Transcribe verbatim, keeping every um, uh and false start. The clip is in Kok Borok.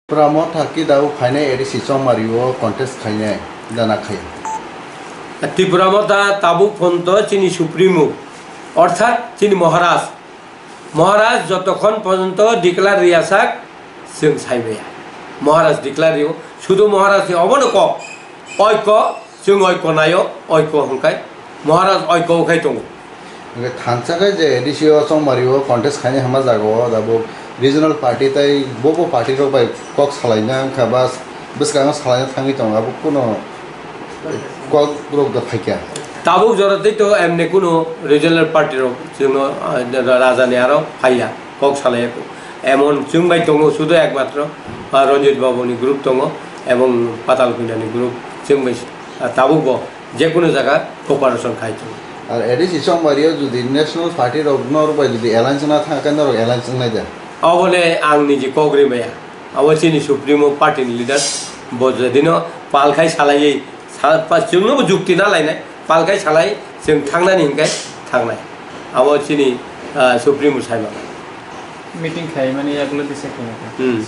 Tipra Motha kidao phainai A D C Chongmari o contest khainai jana khai. Tipra Motha tabuk phonto chini Supremo, orthat chini Maharaj. Maharaj jotokhon porjonto declare riyasak, chwng saimaya. Maharaj declare riyo, sudu Maharaj ni obono kok. Oiko, chwng oiko naio, oiko hwnkhe Maharaj oiko khai tongo. Hwnkhe thansa khe je A D C o Chongmari o contest khainai hwnma jaga o, abo regional party tai bo bo party rok bai kok salaina wngkha ba bwskango salaina thangwi tongo, abo kuno kok rok da phaikha. Tabuk jora tei to emne kuno regional party rok chwngno, ah, raja ni aro phaiya. Kok salai emon chwng bai tongo sudu ekmatro, ah, Ranjit Babu ni group tongo ebong Patal Kunda ni group chwng bai, ah, tabuk bo jekunu jaga cooperation khai tongo. Ar A D C Chongmari o jodi national party rok norok bai jodi alliance wngna thang khe norok alliance wngnai da? Obole ang niji kok rimaya. Abo chini Supremo party ni leader bo jodino pal khai salaiwi sa-, pa-, chwngno bo jukti na lainai, pal khai salai chwng thangnani hwnkhe thangnai. Abo chini, ah, Supremo saimano. Meeting khaimani yagulo disa khaimani. Hmm.